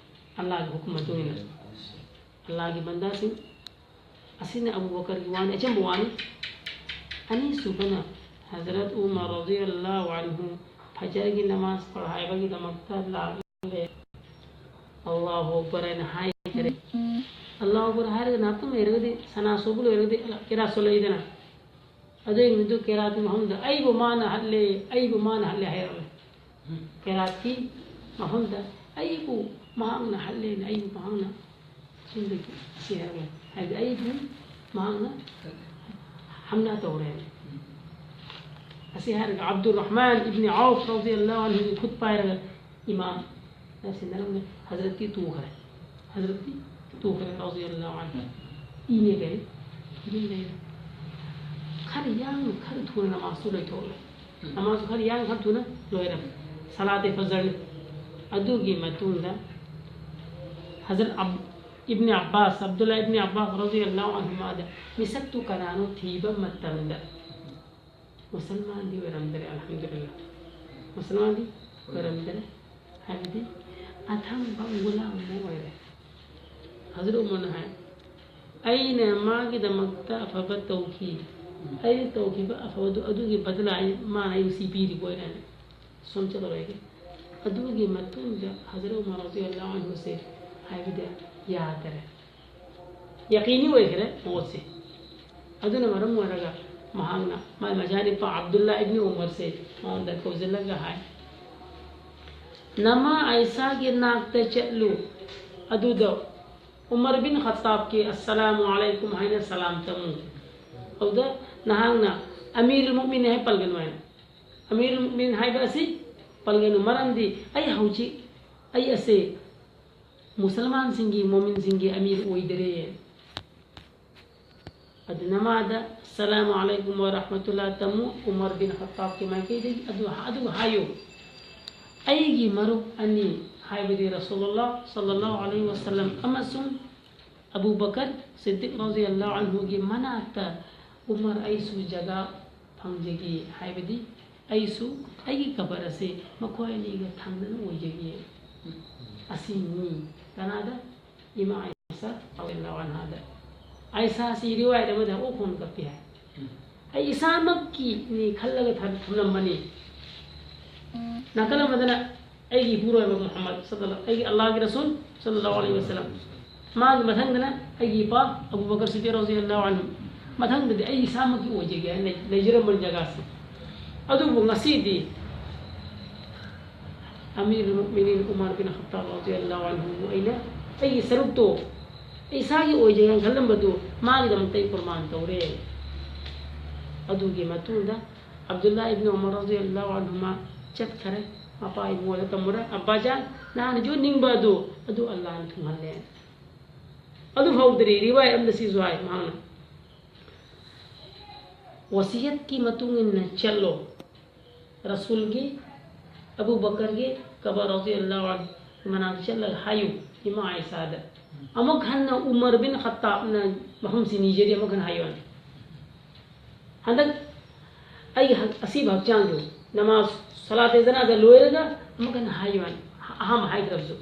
ꯑꯜꯂꯥꯒꯤ ꯍꯨꯀꯨꯝ ꯃꯇꯨꯡ ꯏꯟꯅ ꯑꯜꯂꯥꯒꯤ ꯕꯟꯗꯥꯁꯤꯡ, ꯑꯁꯤꯅ ꯑꯕꯨ ꯕꯀꯔꯒꯤ ꯋꯥꯅꯤ, ꯑꯆꯝꯕ ꯋꯥꯅꯤ꯫ ꯑꯅꯤꯁꯨꯕꯅ ꯍꯖꯔꯠ ꯎꯃꯔ ꯔꯗꯤꯌꯜꯂꯥꯍꯨ ꯑꯟꯍꯨ ꯐꯖꯔꯒꯤ ꯅꯃꯥꯖ ꯄꯔ ꯍꯥꯏꯕꯒꯤꯗꯃꯛꯇ ꯂꯥꯛꯂꯦ꯫ "ꯑꯜꯂꯥꯍꯨ ꯑꯛꯕꯔ" ꯍꯥꯏꯅ ꯍꯥꯏꯈꯔꯦ꯫ "ꯑꯜꯂꯥꯍꯨ ꯑꯛꯕꯔ" ꯍꯥꯏꯔꯒ ꯉꯥꯛꯇꯪ ꯂꯩꯔꯒꯗꯤ, ꯁꯅꯥ ꯁꯣꯕ ꯂꯣꯏꯔꯒꯗꯤ ꯀꯦꯔꯥꯠ ꯁꯣꯜꯂꯛꯏꯗꯅ꯫ ꯑꯗꯨꯒꯤ ꯅꯨꯃꯤꯠꯇꯨ ꯀꯦꯔꯥꯠꯀꯤ ꯃꯐꯝꯗ "ꯑꯩꯕꯨ ꯃꯥꯅ ꯍꯠꯂꯦ, ꯑꯩꯕꯨ ꯃꯥꯅ ꯍꯠꯂꯦ" ꯍꯥꯏꯔꯝꯃꯦ꯫ ꯀꯦꯔꯥꯠꯀꯤ ꯃꯐꯝꯗ ꯑꯩꯕꯨ ꯃꯍꯥꯛꯅ ꯍꯜꯂꯦꯅ, ꯑꯩꯕꯨ ꯃꯍꯥꯛꯅ ꯁꯤꯗꯒꯤ ꯁꯤ ꯍꯥꯏꯔꯒ, ꯍꯥꯏꯗꯤ ꯑꯩꯕꯨ ꯃꯍꯥꯛꯅ ꯍꯝꯂꯥ ꯇꯧꯔꯦ꯫ ꯑꯁꯤ ꯍꯥꯏꯔꯒ ꯑꯕꯗꯨꯔ ꯔꯍꯃꯥꯟ ꯏꯕꯅꯤ ꯑꯥꯎꯐ ꯔꯥꯗꯤꯌꯜꯂꯥꯍꯨ ꯑꯟꯍꯨꯒꯤ ꯈꯨꯠ ꯄꯥꯏꯔꯒ ꯏꯃꯥꯝ ꯁꯤꯟꯅꯔꯝꯃꯦ꯫ ꯍꯖꯔꯠꯇꯤ ꯇꯨꯈ꯭ꯔꯦ꯫ ꯍꯖꯔꯠꯇꯤ ꯇꯨꯈ꯭ꯔꯦ ꯔꯥꯗꯤꯌꯜꯂꯥꯍꯨ ꯑꯟꯍꯨ꯫ ꯏꯅꯦ ꯀꯔꯤ? ꯌꯨꯝ ꯂꯩꯔꯦ꯫ ꯈꯔ ꯌꯥꯡꯅ, ꯈꯔ ꯊꯨꯅ ꯅꯃꯥꯖꯇꯨ ꯂꯣꯏꯊꯣꯛꯂꯦ꯫ ꯅꯃꯥꯖꯇꯨ ꯈꯔ ꯌꯥꯡꯅ, ꯈꯔ ꯊꯨꯅ ꯂꯣꯏꯔꯦ꯫ ꯁꯂꯥꯇꯦ ꯐꯖꯔꯅꯤ꯫ ꯑꯗꯨꯒꯤ ꯃꯇꯨꯡꯗ ꯍꯖꯔꯠ ꯑꯕ-, ꯏꯕꯅꯤ ꯑꯕꯥꯁ, ꯑꯕꯗꯨꯜꯂꯥ ꯏꯕꯅꯤ ꯑꯕꯥꯁ ꯔꯥꯗꯤꯌꯜꯂꯥꯍꯨ ꯑꯟꯍꯨꯃꯥꯗ ꯃꯤꯁꯛꯇꯨ ꯀꯅꯥꯅꯣ ꯊꯤꯕ ꯃꯇꯝꯗ, ꯃꯨꯁꯜꯃꯥꯟꯗꯤ ꯑꯣꯏꯔꯝꯗ꯭ꯔꯦ, ꯑꯜꯍꯝꯗꯨꯂꯤꯜꯂꯥꯍ꯫ ꯃꯨꯁꯜꯃꯥꯟꯗꯤ ꯑꯣꯏꯔꯝꯗ꯭ꯔꯦ꯫ ꯍꯥꯏꯕꯗꯤ ꯑꯊꯝꯕ ꯒꯨꯂꯥꯝ ꯑꯃ ꯑꯣꯏꯔꯦ꯫ ꯍꯖꯔꯠ ꯎꯃꯔꯅ ꯍꯥꯏ, "ꯑꯩꯅ ꯃꯥꯒꯤꯗꯃꯛꯇ ꯑꯐꯕ ꯇꯧꯈꯤ꯫ ꯑꯩꯅ ꯇꯧꯈꯤꯕ ꯑꯐꯕꯗꯨ, ꯑꯗꯨꯒꯤ ꯕꯗꯂꯥ ꯑꯩ, ꯃꯥꯅ ꯑꯩꯕꯨ ꯁꯤ ꯄꯤꯔꯤꯕꯣꯏꯔꯦ꯫ ꯁꯣꯝ ꯆꯠꯂꯔꯣꯏꯒꯦ꯫" ꯑꯗꯨꯒꯤ ꯃꯇꯨꯡꯗ ꯍꯖꯔꯠ ꯎꯃꯔ ꯔꯥꯗꯤꯌꯜꯂꯥꯍꯨ ꯑꯟꯍꯨꯁꯦ, ꯍꯥꯏꯕꯗꯤ ꯌꯥꯗꯔꯦ꯫ ꯌꯥꯀꯤꯅꯤ ꯑꯣꯏꯈ꯭ꯔꯦ ꯃꯣꯠꯁꯦ꯫ ꯑꯗꯨꯅ ꯃꯔꯝ ꯑꯣꯏꯔꯒ ꯃꯍꯥꯛꯅ ꯃꯥꯏ ꯃꯆꯥꯅꯨꯄꯥ ꯑꯕꯗꯨꯜꯂꯥ ꯏꯕꯅꯤ ꯎꯃꯔꯁꯦ ꯃꯉꯣꯟꯗ ꯀꯧꯁꯤꯜꯂꯒ ꯍꯥꯏ, "ꯅꯃꯥ ꯑꯥꯏꯁꯥꯒꯤ ꯅꯥꯛꯇ ꯆꯠꯂꯨ, ꯑꯗꯨꯗ ꯎꯃꯔ ꯕꯤꯟ ꯈꯠꯇꯥꯕꯀꯤ ꯑꯁꯁꯂꯥꯃꯨ ꯑꯂꯥꯏꯀꯨꯝ ꯍꯥꯏꯅ ꯁꯂꯥꯝ ꯇꯝꯃꯨ꯫ ꯑꯗꯨꯗ ꯅꯍꯥꯛꯅ ꯑꯃꯤꯔꯨꯜ ꯃꯨꯃꯤꯅꯤꯟ ꯍꯥꯏ ꯄꯜꯒꯅꯨ" ꯍꯥꯏꯅ꯫ ꯑꯃꯤꯔꯨꯜ ꯃꯨꯃꯤꯅꯤꯟ ꯍꯥꯏꯕ ꯑꯁꯤ ꯄꯜꯒꯅꯨ, ꯃꯔꯝꯗꯤ ꯑꯩ ꯍꯧꯖꯤꯛ, ꯑꯩ ꯑꯁꯦ ꯃꯨꯁꯜꯃꯥꯟꯁꯤꯡꯒꯤ, ꯃꯣꯃꯤꯟꯁꯤꯡꯒꯤ ꯑꯃꯤꯔ ꯑꯣꯏꯗꯔꯦ꯫ ꯑꯗꯨꯅ ꯃꯥꯗ "ꯑꯁꯁꯂꯥꯃꯨ ꯑꯂꯥꯏꯀꯨꯝ ꯋꯥ ꯔꯍꯃꯇꯨꯜꯂꯥꯍ" ꯇꯝꯃꯨ, ꯎꯃꯔ ꯕꯤꯟ ꯈꯠꯇꯥꯕꯀꯤ ꯃꯥꯏꯀꯩꯗꯒꯤ꯫ ꯑꯗꯨ, ꯑꯗꯨꯒ ꯍꯥꯏꯌꯨ, "ꯑꯩꯒꯤ ꯃꯔꯨꯞ ꯑꯅꯤ, ꯍꯥꯏꯕꯗꯤ ꯔꯁꯨꯂꯨꯜꯂꯥꯍ ꯁꯜꯂꯜꯂꯥꯍꯨ ꯑꯂꯥꯏꯍꯤ ꯋꯥꯁꯜꯂꯝ ꯑꯃꯁꯨꯡ ꯑꯕꯨ ꯕꯀꯔ ꯁꯤꯗꯤꯛ ꯔꯥꯗꯤꯌꯜꯂꯥꯍꯨ ꯑꯟꯍꯨꯒꯤ ꯃꯅꯥꯛꯇ ꯎꯃꯔ ꯑꯩꯁꯨ ꯖꯒꯥ ꯐꯪꯖꯒꯦ, ꯍꯥꯏꯕꯗꯤ ꯑꯩꯁꯨ ꯑꯩꯒꯤ ꯀꯕꯔ ꯑꯁꯤ ꯃꯈꯣꯏ ꯑꯅꯤꯒ ꯊꯪꯅꯅ ꯑꯣꯏꯖꯒꯦ꯫" ꯑꯁꯤꯅꯤ꯫ ꯀꯅꯥꯗ? ꯏꯃꯥ ꯑꯥꯏꯁꯥ ꯔꯥꯗꯤꯌꯜꯂꯥꯍꯨ ꯑꯟꯍꯥꯗ꯫ ꯑꯥꯏꯁꯥꯁꯤ ꯔꯤꯋꯥꯌꯠ ꯑꯃꯗ ꯑꯣꯛ ꯈꯣꯡ ꯀꯞꯄꯤ ꯍꯥꯏ꯫ "ꯑꯩ ꯏꯁꯥꯃꯛꯀꯤꯅꯤ ꯈꯜꯂꯒ ꯊꯝ-, ꯊꯝꯂꯝꯕꯅꯤ꯫" ꯅꯥꯀꯜ ꯑꯃꯗꯅ ꯑꯩꯒꯤ ꯏꯄꯨꯔꯣꯏꯕ ꯃꯨꯍꯝꯃꯗ ꯁꯜꯂꯜꯂꯥꯍꯨ, ꯑꯩꯒꯤ ꯑꯜꯂꯥꯍꯒꯤ ꯔꯁꯨꯜ ꯁꯜꯂꯜꯂꯥꯍꯨ ꯑꯂꯥꯏꯍꯤ ꯋꯥꯁꯜꯂꯝ꯫ ꯃꯥꯒꯤ ꯃꯊꯪꯗꯅ ꯑꯩꯒꯤ ꯏꯄꯥ ꯑꯕꯨ ꯕꯀꯔ ꯁꯤꯗꯤꯛ ꯔꯥꯗꯤꯌꯜꯂꯥꯍꯨ ꯑꯟꯍꯨ꯫ ꯃꯊꯪꯗꯗꯤ ꯑꯩ ꯏꯁꯥꯃꯛꯀꯤ ꯑꯣꯏꯖꯒꯦ ꯍꯥꯏꯅ ꯂꯩ-, ꯂꯩꯖꯔꯝꯕꯅꯤ ꯖꯒꯥꯁꯦ꯫ ꯑꯗꯨꯕꯨ ꯉꯁꯤꯗꯤ ꯑꯃꯤꯔ ꯃꯨꯃꯤꯅꯤꯟ ꯎꯃꯔ ꯕꯤꯟ ꯈꯠꯇꯥꯕ ꯔꯗꯤꯌꯜꯂꯥꯍꯨ ꯑꯟꯍꯨꯕꯨ ꯑꯩꯅ ꯑꯩꯒꯤ ꯁꯔꯨꯛꯇꯣ, ꯑꯩ ꯏꯁꯥꯒꯤ ꯑꯣꯏꯖꯒꯦꯅ ꯈꯜꯂꯝꯕꯗꯨ, ꯃꯥꯒꯤꯗꯃꯛꯇ ꯑꯩ ꯀꯨꯔꯕꯥꯟ ꯇꯧꯔꯦ꯫ ꯑꯗꯨꯒꯤ ꯃꯇꯨꯡꯗ ꯑꯕꯗꯨꯜꯂꯥ ꯏꯕꯅ ꯎꯃꯔ ꯔꯗꯤꯌꯜꯂꯥꯍꯨ ꯑꯟꯍꯨꯃ ꯆꯠꯈꯔꯦ꯫ ꯃꯄꯥ ꯏꯕꯨꯡꯉꯣꯗ ꯇꯝꯃꯨꯔꯦ, "ꯑꯕꯥꯖꯥꯟ, ꯅꯍꯥꯟꯅ ꯌꯣꯟꯅꯤꯡꯕ ꯑꯗꯨ, ꯑꯗꯨ ꯑꯜꯂꯥꯍꯅ ꯊꯨꯡꯍꯜꯂꯦ"꯫ ꯑꯗꯨ ꯐꯥꯎꯗ꯭ꯔꯤ, ꯔꯤꯋꯥꯌꯠ ꯑꯃꯗ ꯁꯤꯁꯨ ꯍꯥꯏ ꯃꯍꯥꯛꯅ, "ꯋꯁꯤꯌꯠꯀꯤ ꯃꯇꯨꯡ ꯏꯟꯅ ꯆꯠꯂꯣ꯫ ꯔꯁꯨꯜꯒꯤ, ꯑꯕꯨ ꯕꯀꯔꯒꯤ ꯀꯕꯔ ꯔꯗꯤꯌꯜꯂꯥꯍꯨ ꯑꯟꯍꯨ ꯃꯅꯥꯛꯇ ꯆꯠꯂꯒ ꯍꯥꯏꯌꯨ, ꯏꯃꯥ ꯑꯥꯏꯁꯥꯗ꯫ ꯑꯃꯨꯛ ꯍꯟꯅ ꯎꯃꯔ ꯕꯤꯟ ꯈꯠꯇꯥꯕꯅ ꯃꯐꯝꯁꯤ ꯅꯤꯖꯔꯤ, ꯑꯃꯨꯛ ꯍꯟꯅ ꯍꯥꯏꯌꯨ ꯍꯥꯏꯅ꯫ ꯍꯟꯗꯛ ꯑꯩꯒꯤ ꯍꯛ-, ꯑꯁꯤꯕ ꯍꯛꯆꯥꯡꯗꯨ ꯅꯃꯥꯖ, ꯁꯂꯥꯇꯦ ꯖꯅꯥꯖꯥ ꯂꯣꯏꯔꯒ ꯑꯃꯨꯛ ꯍꯟꯅ ꯍꯥꯏꯌꯨ ꯍꯥꯏꯅ꯫ ꯑꯍꯥꯟꯕ ꯍꯥꯏꯗ꯭ꯔꯕꯁꯨ꯫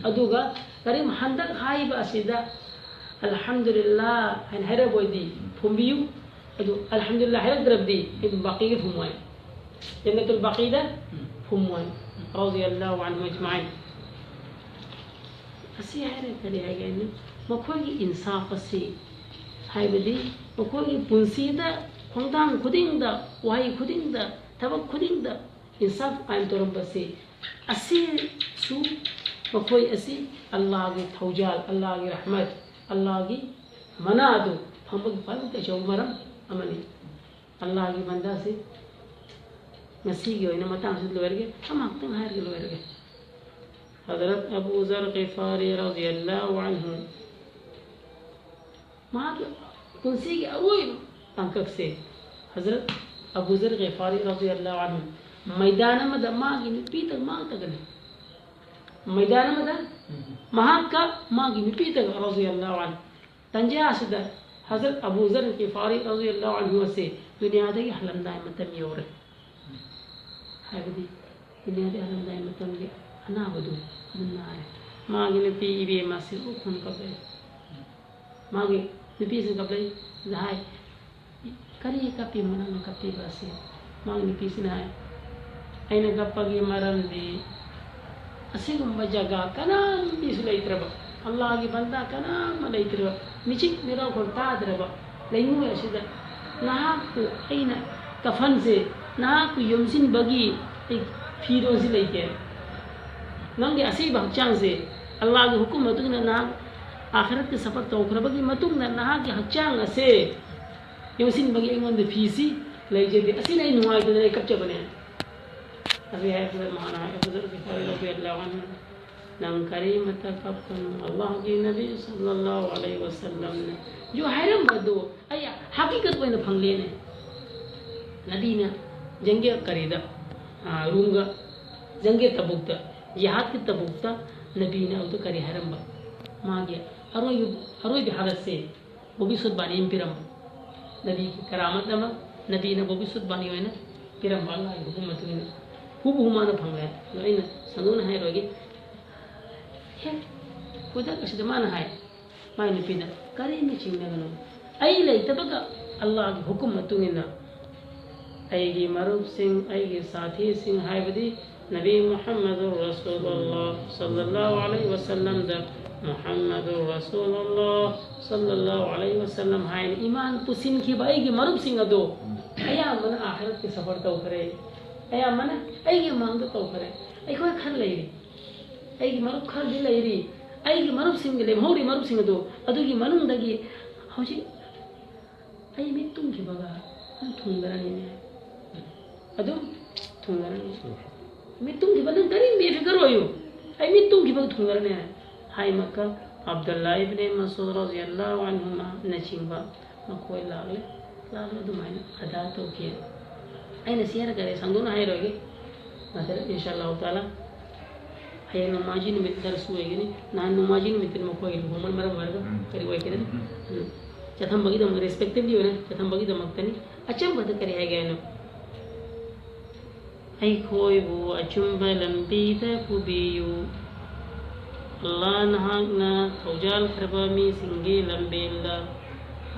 ꯑꯗꯨꯒ ꯀꯔꯤꯝ ꯍꯟꯗꯛ ꯍꯥꯏꯕ ꯑꯁꯤꯗ ꯑꯜꯍꯝꯗꯨꯂꯤꯜꯂꯥ ꯍꯥꯏꯅ ꯍꯥꯏꯔꯕ ꯑꯣꯏꯗꯤ ꯐꯨꯝꯕꯤꯌꯨ꯫ ꯑꯗꯨ ꯑꯜꯍꯝꯗꯨꯂꯤꯜꯂꯥ ꯍꯥꯏꯔꯛꯇ꯭ꯔꯕꯗꯤ ꯑꯩ ꯕꯥꯀꯤꯒ ꯐꯨꯝꯃꯣꯏ꯫ ꯖꯟꯅꯇꯨꯜ ꯕꯥꯀꯤꯗ ꯐꯨꯝꯃꯣꯏ꯫ ꯔꯗꯤꯌꯜꯂꯥꯍꯨ ꯑꯟꯍꯨ ꯑꯖꯃꯥꯏꯟ꯫ ꯑꯁꯤ ꯍꯥꯏꯔꯒ ꯀꯔꯤ ꯍꯥꯏꯒꯦ ꯍꯥꯏꯅ, ꯃꯈꯣꯏꯒꯤ ꯏꯟꯁꯥꯐ ꯑꯁꯤ, ꯍꯥꯏꯕꯗꯤ ꯃꯈꯣꯏꯒꯤ ꯄꯨꯟꯁꯤꯗ ꯈꯣꯡꯊꯥꯡ ꯈꯨꯗꯤꯡꯗ, ꯋꯥꯍꯩ ꯈꯨꯗꯤꯡꯗ, ꯊꯕꯛ ꯈꯨꯗꯤꯡꯗ ꯏꯟꯁꯥꯐ ꯀꯥꯏꯝ ꯇꯧꯔꯝꯕꯁꯤ, ꯑꯁꯤꯁꯨ ꯃꯈꯣꯏ ꯑꯁꯤ ꯑꯜꯂꯥꯍꯒꯤ ꯊꯧꯖꯥꯜ, ꯑꯜꯂꯥꯍꯒꯤ ꯔꯍꯃꯠ, ꯑꯜꯂꯥꯍꯒꯤ ꯃꯅꯥ ꯑꯗꯨ ꯐꯪꯕꯒꯤ ꯈ꯭ꯋꯥꯏꯗꯒꯤ ꯑꯆꯧꯕ ꯃꯔꯝ ꯑꯃꯅꯤ꯫ ꯑꯜꯂꯥꯍꯒꯤ ꯕꯟꯗꯥꯁꯤ, ꯉꯁꯤꯒꯤ ꯑꯣꯏꯅ ꯃꯇꯥꯡꯁꯤꯗ ꯂꯣꯏꯔꯒꯦ, ꯑꯃꯈꯛꯇꯪ ꯍꯥꯏꯔꯒ ꯂꯣꯏꯔꯒꯦ꯫ ꯍꯖꯔꯠ ꯑꯕꯨ ꯖꯔ ꯒꯤꯐꯥꯔꯤ ꯔꯗꯤꯌꯜꯂꯥꯍꯨ ꯑꯟꯍꯨ, ꯃꯍꯥꯛꯀꯤ ꯄꯨꯟꯁꯤꯒꯤ ꯑꯔꯣꯏꯕ ꯇꯥꯡꯀꯛꯁꯦ, ꯍꯖꯔꯠ ꯑꯕꯨ ꯖꯔ ꯒꯤꯐꯥꯔꯤ ꯔꯗꯤꯌꯜꯂꯥꯍꯨ ꯑꯟꯍꯨ ꯃꯩꯗꯥꯟ ꯑꯃꯗ ꯃꯥꯒꯤ ꯅꯨꯄꯤꯇ ꯃꯥꯇꯒꯅꯤ꯫ ꯃꯩꯗꯥꯟ ꯑꯃꯗ ꯃꯍꯥꯛꯀ ꯃꯥꯒꯤ ꯅꯨꯄꯤꯇꯒ ꯔꯗꯤꯌꯜꯂꯥꯍꯨ ꯑꯟꯍꯨ꯫ ꯇꯟꯖꯥ ꯑꯁꯤꯗ ꯍꯖꯔꯠ ꯑꯕꯨ ꯖꯔ ꯒꯤꯐꯥꯔꯤ ꯔꯗꯤꯌꯜꯂꯥꯍꯨ ꯑꯟꯍꯨ ꯑꯁꯤ ꯗꯨꯅꯤꯌꯥꯗꯒꯤ ꯍꯜꯂꯝꯗꯥꯏ ꯃꯇꯝ ꯌꯧꯔꯦ꯫ ꯍꯥꯏꯕꯗꯤ ꯗꯨꯅꯤꯌꯥꯗꯒꯤ ꯍꯜꯂꯝꯗꯥꯏ ꯃꯇꯝꯒꯤ ꯑꯅꯥꯕꯗꯨ ꯑꯗꯨꯝ ꯅꯥꯔꯦ꯫ ꯃꯥꯒꯤ ꯅꯨꯄꯤ ꯏꯕꯦꯝꯃ ꯑꯁꯤ ꯎꯈꯣꯟ ꯀꯞꯂꯛꯏ꯫ ꯃꯥꯒꯤ ꯅꯨꯄꯤꯁꯤꯡ ꯀꯞꯂꯛꯏ꯫ ꯑꯗ ꯍꯥꯏ, "ꯀꯔꯤ ꯀꯞꯄꯤꯕꯅꯣ ꯅꯪꯅ ꯀꯞꯄꯤꯕ ꯑꯁꯤ?" ꯃꯥꯒꯤ ꯅꯨꯄꯤꯁꯤꯅ ꯍꯥꯏ, "ꯑꯩꯅ ꯀꯞꯄꯒꯤ ꯃꯔꯝꯗꯤ ꯑꯁꯤꯒꯨꯝꯕ ꯖꯒꯥ ꯀꯅꯥꯝꯇꯁꯨ ꯂꯩꯇ꯭ꯔꯕ, ꯑꯜꯂꯥꯍꯒꯤ ꯕꯟꯗꯥ ꯀꯅꯥꯝ ꯑꯃ ꯂꯩꯇ꯭ꯔꯕ, ꯃꯤꯆꯤꯛ ꯃꯤꯔꯥꯎꯈꯣꯜ ꯇꯥꯗ꯭ꯔꯕ ꯂꯩꯉꯣꯏ ꯑꯁꯤꯗ ꯅꯍꯥꯛꯄꯨ ꯑꯩꯅ ꯀꯐꯟꯁꯦ, ꯅꯍꯥꯛꯄꯨ ꯌꯣꯝꯁꯤꯟꯕꯒꯤ ꯑꯩ ꯐꯤꯔꯣꯜꯁꯤ ꯂꯩꯇꯦ꯫ ꯅꯪꯒꯤ ꯑꯁꯤꯕ ꯍꯛꯆꯥꯡꯁꯦ ꯑꯜꯂꯥꯍꯒꯤ ꯍꯨꯀꯨꯝ ꯃꯇꯨꯡ ꯏꯟꯅ ꯅꯍꯥꯛ ꯑꯥꯈꯤꯔꯠꯀꯤ ꯁꯐꯔ ꯇꯧꯈ꯭ꯔꯕꯒꯤ ꯃꯇꯨꯡꯗ ꯅꯍꯥꯛꯀꯤ ꯍꯛꯆꯥꯡ ꯑꯁꯦ ꯌꯣꯝꯁꯤꯟꯕꯒꯤ ꯑꯩꯉꯣꯟꯗ ꯐꯤꯁꯤ ꯂꯩꯖꯗꯦ꯫ ꯑꯁꯤꯅ ꯑꯩ ꯅꯨꯡꯉꯥꯏꯇꯗꯅ ꯑꯩ ꯀꯞꯆꯕꯅꯦ꯫ ꯑꯕꯤ ꯍꯥꯏ ꯃꯍꯥꯅ ꯍꯥꯏ ꯍꯨꯖꯨꯔ ꯒꯤꯐꯥꯔꯤ ꯔꯗꯤꯌꯜꯂꯥꯍꯨ ꯑꯟꯍꯨ, ꯅꯪ ꯀꯔꯤꯃꯠꯇ ꯀꯞꯀꯅꯨ꯫ ꯑꯜꯂꯥꯍꯒꯤ ꯅꯕꯤ ꯁꯜꯂꯜꯂꯥꯍꯨ ꯑꯂꯩꯍꯤ ꯋꯁꯜꯂꯝꯅ ꯖꯨ ꯍꯥꯏꯔꯝꯕꯗꯨ ꯑꯩ ꯍꯀꯤꯀꯠ ꯑꯣꯏꯅ ꯐꯪꯂꯦꯅꯦ꯫ ꯅꯕꯤꯅ ꯖꯪꯒꯦ ꯀꯔꯤꯗ, ꯑ, ꯔꯨꯝꯒ ꯖꯪꯒꯦ ꯇꯕꯨꯛꯇ, ꯖꯤꯍꯥꯗꯀꯤ ꯇꯕꯨꯛꯇ ꯅꯕꯤꯅ ꯑꯗꯨꯗ ꯀꯔꯤ ꯍꯥꯏꯔꯝꯕ? ꯃꯥꯒꯤ ꯑꯔꯣꯏꯕ, ꯑꯔꯣꯏꯕ ꯍꯥꯂꯠꯁꯦ ꯚꯕꯤꯁ꯭ꯋꯠꯕꯥꯅꯤ ꯑꯃ ꯄꯤꯔꯝꯕ꯫ ꯅꯕꯤꯒꯤ ꯀꯔꯥꯃꯠ ꯑꯃ, ꯅꯕꯤꯅ ꯚꯕꯤꯁ꯭ꯋꯠꯕꯥꯅꯤ ꯑꯣꯏꯅ ꯄꯤꯔꯝꯕ ꯑꯜꯂꯥꯍꯒꯤ ꯍꯨꯀꯨꯝ ꯃꯇꯨꯡ ꯏꯟꯅ ꯍꯨꯕꯨꯍꯨ ꯃꯥꯅ ꯐꯪꯂꯦ꯫ ꯑꯗꯣ ꯑꯩꯅ ꯁꯟꯗꯣꯛꯅ ꯍꯥꯏꯔꯣꯏꯒꯦ꯫ ꯍꯦꯛ ꯈꯨꯗꯛ ꯑꯁꯤꯗ ꯃꯥꯅ ꯍꯥꯏ, ꯃꯥꯏ ꯅꯨꯄꯤꯗ, "ꯀꯔꯤꯝꯇ ꯆꯤꯡꯅꯒꯅꯨ꯫ ꯑꯩ ꯂꯩꯇꯕꯒ ꯑꯜꯂꯥꯍꯒꯤ ꯍꯨꯀꯨꯝ ꯃꯇꯨꯡ ꯏꯟꯅ ꯑꯩꯒꯤ ꯃꯔꯨꯞꯁꯤꯡ, ꯑꯩꯒꯤ ꯁꯥꯊꯤꯁꯤꯡ ꯍꯥꯏꯕꯗꯤ ꯅꯕꯤ ꯃꯨꯍꯝꯃꯗꯨꯔ ꯔꯁꯨꯂꯨꯜꯂꯥꯍ ꯁꯜꯂꯜꯂꯥꯍꯨ ꯑꯂꯩꯍꯤ ꯋꯁꯜꯂꯝꯗ ꯃꯨꯍꯝꯃꯗꯨꯔ ꯔꯁꯨꯂꯨꯜꯂꯥꯍ ꯁꯜꯂꯜꯂꯥꯍꯨ ꯑꯂꯩꯍꯤ ꯋꯁꯜꯂꯝ ꯍꯥꯏꯅ ꯏꯃꯥꯟ ꯄꯨꯁꯤꯟꯈꯤꯕ ꯑꯩꯒꯤ ꯃꯔꯨꯞꯁꯤꯡ ꯑꯗꯨ ꯑꯌꯥꯝꯕꯅ ꯑꯥꯈꯤꯔꯠꯀꯤ ꯁꯐꯔ ꯇꯧꯈ꯭ꯔꯦ, ꯑꯌꯥꯝꯕꯅ ꯑꯩꯒꯤ ꯃꯥꯡꯗ ꯇꯧꯈ꯭ꯔꯦ꯫ ꯑꯩꯈꯣꯏ ꯈꯔ ꯂꯩꯔꯤ, ꯑꯩꯒꯤ ꯃꯔꯨꯞ ꯈꯔꯗꯤ ꯂꯩꯔꯤ, ꯑꯩꯒꯤ ꯃꯔꯨꯞꯁꯤꯡꯒꯤ ꯂꯦꯝꯍꯧꯔꯤ ꯃꯔꯨꯞꯁꯤꯡ ꯑꯗꯨ ꯑꯗꯨꯒꯤ ꯃꯅꯨꯡꯗꯒꯤ ꯍꯧꯖꯤꯛ ꯑꯩ ꯃꯤꯠ ꯇꯨꯝꯈꯤꯕꯒ ꯑꯗꯨꯝ ꯊꯨꯡꯗꯔꯅꯤꯅꯦ, ꯑꯗꯨꯝ ꯊꯨꯡꯗꯔꯅꯤ꯫ ꯃꯤꯠ ꯇꯨꯝꯈꯤꯕ ꯅꯪ ꯀꯔꯤꯝ ꯕꯦꯐꯤꯀꯔ ꯑꯣꯏꯌꯨ, ꯑꯩ ꯃꯤꯠ ꯇꯨꯝꯈꯤꯕꯒ ꯊꯨꯡꯗꯔꯅꯤ" ꯍꯥꯏꯃꯛꯀ ꯑꯕꯗꯨꯜꯂꯥ ꯏꯕꯅꯦ ꯃꯁꯨꯗ ꯔꯗꯤꯌꯜꯂꯥꯍꯨ ꯑꯟꯍꯨꯃꯥꯅꯆꯤꯡꯕ ꯃꯈꯣꯏ ꯂꯥꯛꯂꯦ꯫ ꯂꯥꯛꯂ ꯑꯗꯨꯃꯥꯏꯅ ꯑꯗꯥ ꯇꯧꯈꯤ꯫ ꯑꯩꯅ ꯁꯤ ꯍꯥꯏꯔꯒ ꯁꯟꯗꯣꯛꯅ ꯍꯥꯏꯔꯣꯏꯒꯦ꯫ ꯃꯊꯪ ꯏꯟꯁꯥ ꯑꯜꯂꯥꯍꯨ ꯇꯥꯂꯥ ꯍꯌꯦꯡ ꯅꯣꯡꯃꯥꯏꯖꯤꯡ ꯅꯨꯃꯤꯠ ꯗꯔꯁ ꯑꯣꯏꯒꯅꯤ꯫ ꯅꯍꯥꯟ ꯅꯣꯡꯃꯥꯏꯖꯤꯡ ꯅꯨꯃꯤꯠꯇꯨꯅ ꯃꯈꯣꯏꯒꯤ ꯂꯨꯍꯣꯡꯕꯅ ꯃꯔꯝ ꯑꯣꯏꯔꯒ ꯎꯝ꯫ ꯀꯔꯤ ꯑꯣꯏꯈꯤꯗꯅ? ꯎꯝ꯫ ꯎꯝ꯫ ꯆꯠꯊꯝꯕꯒꯤꯗꯃꯛ, ꯔꯦꯁꯄꯦꯛꯇꯤꯚꯂꯤ ꯑꯣꯏꯅ ꯆꯠꯊꯝꯕꯒꯤꯗꯃꯛꯇꯅꯤ꯫ ꯑꯆꯝꯕꯗ ꯀꯔꯤ ꯍꯥꯏꯒꯦ ꯍꯥꯏꯅꯣ? ꯑꯩꯈꯣꯏꯕꯨ ꯑꯆꯨꯝꯕ ꯂꯝꯕꯤꯗ ꯄꯨꯕꯤꯌꯨ꯫ ꯑꯜꯂꯥꯍ ꯅꯍꯥꯛꯅ ꯊꯧꯖꯥꯜꯈ꯭ꯔꯕ ꯃꯤꯁꯤꯡꯒꯤ ꯂꯝꯕꯦꯜꯗ,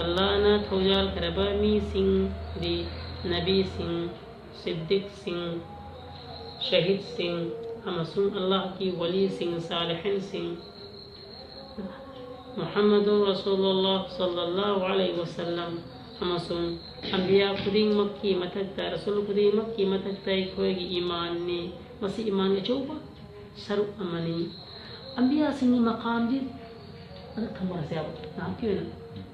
ꯑꯜꯂꯥꯍꯅ ꯊꯧꯖꯥꯜꯈ꯭ꯔꯕ ꯃꯤꯁꯤꯡꯗꯤ ꯅꯕꯤꯁꯤꯡ, ꯁꯤꯗꯤꯛꯁꯤꯡ, ꯁꯍꯤꯗꯁꯤꯡ ꯑꯃꯁꯨꯡ ꯑꯜꯂꯥꯍꯀꯤ ꯋꯂꯤꯁꯤꯡ, ꯁꯥꯂꯤꯍꯤꯟꯁꯤꯡ, ꯃꯨꯍꯝꯃꯗꯨꯔ ꯔꯁꯨꯂꯨꯜꯂꯥꯍ ꯁꯜꯂꯜꯂꯥꯍꯨ ꯑꯂꯩꯍꯤ ꯋꯁꯜꯂꯝ ꯑꯃꯁꯨꯡ ꯑꯝꯕꯤꯌꯥ ꯈꯨꯗꯤꯡꯃꯛꯀꯤ ꯃꯊꯛꯇ, ꯔꯁꯨꯜ ꯈꯨꯗꯤꯡꯃꯛꯀꯤ ꯃꯊꯛꯇ ꯑꯩꯈꯣꯏꯒꯤ ꯏꯃꯥꯟꯅꯤ꯫ ꯃꯁꯤ ꯏꯃꯥꯟ ꯑꯆꯧꯕ ꯁꯔꯨꯛ ꯑꯃꯅꯤ꯫ ꯑꯝꯕꯤꯌꯥꯁꯤꯡꯒꯤ ꯃꯀꯥꯝꯗꯤ ꯑꯗꯨ ꯊꯝꯃꯔꯁꯦꯕ ꯉꯥꯏꯍꯥꯛꯀꯤ ꯑꯣꯏꯅ꯫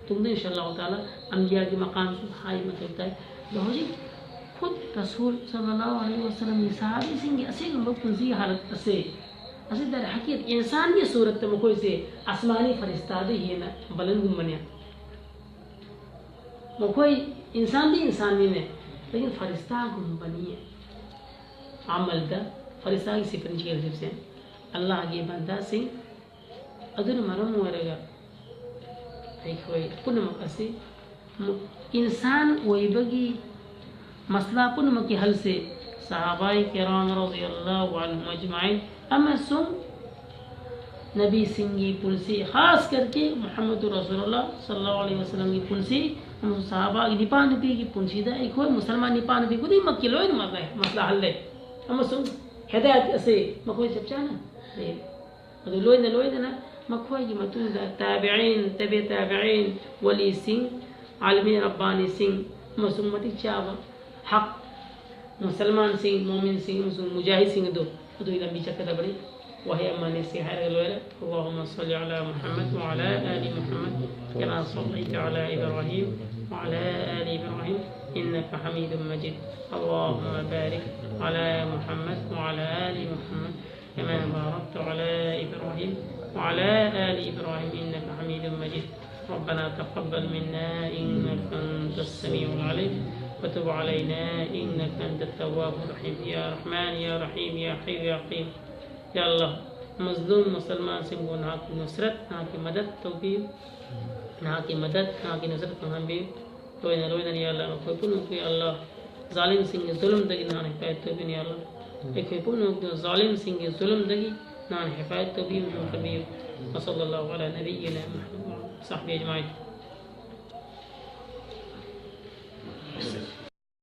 ꯇꯨꯡꯗ ꯏꯟꯁꯥ ꯑꯜꯂꯥꯍꯨ ꯇꯥꯂꯥ ꯑꯝꯕꯤꯌꯥꯒꯤ ꯃꯀꯥꯝꯁꯨ ꯍꯥꯏ ꯃꯊꯧ ꯇꯥꯏ꯫ ꯑꯗꯣ ꯍꯧꯖꯤꯛ ꯈꯨꯠ ꯔꯁꯨꯜ ꯁꯜꯂꯜꯂꯥꯍꯨ ꯑꯂꯩꯍꯤ ꯋꯁꯜꯂꯝꯒꯤ ꯁꯍꯥꯕꯤꯁꯤꯡꯒꯤ ꯑꯁꯦꯡꯕ ꯄꯨꯟꯁꯤꯒꯤ ꯍꯥꯂꯠ ꯑꯁꯦ, ꯑꯁꯤ ꯗꯔ ꯍꯀꯤꯀꯠ ꯏꯟꯁꯥꯟꯒꯤ ꯁꯨꯔꯠꯇ ꯃꯈꯣꯏꯁꯦ ꯑꯁꯃꯥꯅꯤ ꯐꯔꯤꯁꯇꯥꯗ ꯍꯦꯟꯅ ꯕꯂꯟꯒꯨꯝꯕꯅꯦ꯫ ꯃꯈꯣꯏ ꯏꯟꯁꯥꯟꯗꯤ ꯏꯟꯁꯥꯟꯅꯤꯅꯦ, ꯂꯦꯀꯤꯟ ꯐꯔꯤꯁꯇꯥꯒꯨꯝꯕꯅꯤ꯫ ꯑꯃꯜꯗ ꯐꯔꯤꯁꯇꯥꯒꯤ ꯁꯤꯐꯔꯤꯟ ꯆꯦꯜꯂꯤꯕꯁꯦ ꯑꯜꯂꯥꯍꯒꯤ ꯕꯟꯗꯥꯁꯤꯡ꯫ ꯑꯗꯨꯅ ꯃꯔꯝ ꯑꯣꯏꯔꯒ ꯑꯩꯈꯣꯏ ꯄꯨꯝꯅꯃꯛ ꯑꯁꯤ ꯃꯨ-, ꯏꯟꯁꯥꯟ ꯑꯣꯏꯕꯒꯤ ꯃꯁꯂꯥ ꯄꯨꯝꯅꯃꯛꯀꯤ ꯍꯜꯁꯦ ꯁꯍꯥꯕꯥꯏ ꯀꯤꯔꯥꯝ ꯔꯗꯤꯌꯜꯂꯥꯍꯨ ꯑꯟꯍꯨꯝ ꯑꯖꯃꯥꯏꯟ ꯑꯃꯁꯨꯡ ꯅꯕꯤꯁꯤꯡꯒꯤ ꯄꯨꯟꯁꯤ, ꯈꯥꯁ ꯀꯔꯀꯦ ꯃꯨꯍꯝꯃꯗꯨ ꯔꯁꯨꯂꯨꯜꯂꯥꯍ ꯁꯜꯂꯜꯂꯥꯍꯨ ꯑꯂꯩꯍꯤ ꯋꯁꯜꯂꯝꯒꯤ ꯄꯨꯟꯁꯤ ꯑꯃꯁꯨꯡ ꯁꯍꯥꯕꯥꯒꯤ ꯅꯨꯄꯥ ꯅꯨꯄꯤꯒꯤ ꯄꯨꯟꯁꯤꯗ ꯑꯩꯈꯣꯏ ꯃꯨꯁꯜꯃꯥꯟ ꯅꯨꯄꯥ ꯅꯨꯄꯤ ꯈꯨꯗꯤꯡꯃꯛꯀꯤ ꯂꯣꯏꯅꯃꯛ ꯃꯁꯂꯥ ꯍꯜꯂꯦ꯫ ꯑꯃꯁꯨꯡ ꯍꯤꯗꯥꯌꯠ ꯑꯁꯤ ꯃꯈꯣꯏ ꯆꯞ ꯆꯥꯅ ꯂꯩ꯫ ꯑꯗꯨ ꯂꯣꯏꯅ ꯂꯣꯏꯅꯅ ꯃꯈꯣꯏꯒꯤ ꯃꯇꯨꯡꯗ ꯇꯥꯕꯤꯏꯟ, ꯇꯕꯤ ꯇꯥꯕꯤꯏꯟ, ꯋꯥꯂꯤꯁꯤꯡ, ꯑꯥꯂꯤꯃꯤ ꯔꯕꯥꯅꯤꯁꯤꯡ ꯑꯃꯁꯨꯡ ꯃꯇꯤꯛ ꯆꯥꯕ ꯍꯛ ꯃꯨꯁꯜꯃꯥꯟꯁꯤꯡ, ꯃꯣꯃꯤꯟꯁꯤꯡ ꯑꯃꯁꯨꯡ ꯃꯨꯖꯥꯍꯤꯗꯁꯤꯡ ꯑꯗꯨ ꯑꯗꯨꯒꯤ ꯂꯝꯕꯤ ꯆꯠꯀꯗꯕꯅꯤ꯫ ꯋꯥꯍꯩ ꯑꯃꯅꯤ ꯁꯤ ꯍꯥꯏꯔꯒ ꯂꯣꯏꯔꯦ꯫ اللهم صل على محمد وعلى آل محمد كما صليت على إبراهيم وعلى آل إبراهيم إنك حميد مجيد. اللهم بارك على محمد وعلى آل محمد كما باركت على إبراهيم وعلى آل إبراهيم إنك حميد مجيد. ربنا تقبل منا إنك أنت السميع العليم وتب علينا إنك أنت التواب الرحيم. يا رحمن يا رحيم يا حي يا قيوم. يا الله، مظلوم مسلمانꯁꯤꯡꯕꯨ ꯅꯍꯥꯛꯀꯤ ꯅꯨꯁꯔꯠ، ꯅꯍꯥꯛꯀꯤ ꯃꯗꯠ ꯇꯧꯕꯤꯌꯨ꯫ ꯅꯍꯥꯛꯀꯤ ꯃꯗꯠ, ꯅꯍꯥꯛꯀꯤ ꯅꯨꯁꯔꯠ ꯐꯪꯍꯟꯕꯤꯌꯨ꯫ ꯂꯣꯏꯅ ꯂꯣꯏꯅꯅ ꯌꯥ ꯑꯜꯂꯥꯍ, ꯑꯩꯈꯣꯏ ꯄꯨꯝꯅꯃꯛꯄꯨ ꯌꯥ ꯑꯜꯂꯥꯍ, ꯖꯥꯂꯤꯝꯁꯤꯡꯒꯤ ꯖꯨꯂꯨꯝꯗꯒꯤ ꯅꯍꯥꯛꯅ ꯍꯤꯗꯥꯌꯠ ꯇꯧꯕꯤꯌꯨ ꯌꯥ ꯑꯜꯂꯥꯍ꯫ ꯑꯩꯈꯣꯏ ꯄꯨꯝꯅꯃꯛꯄꯨ ꯖꯥꯂꯤꯝꯁꯤꯡꯒꯤ ꯖꯨꯂꯨꯝꯗꯒꯤ ꯅꯍꯥꯛꯅ ꯍꯤꯗꯥꯌꯠ ꯇꯧꯕꯤꯌꯨ, ꯉꯥꯛꯄꯤꯌꯨ꯫ وصلى الله على نبينا محمد وعلى آله وصحبه أجمعين.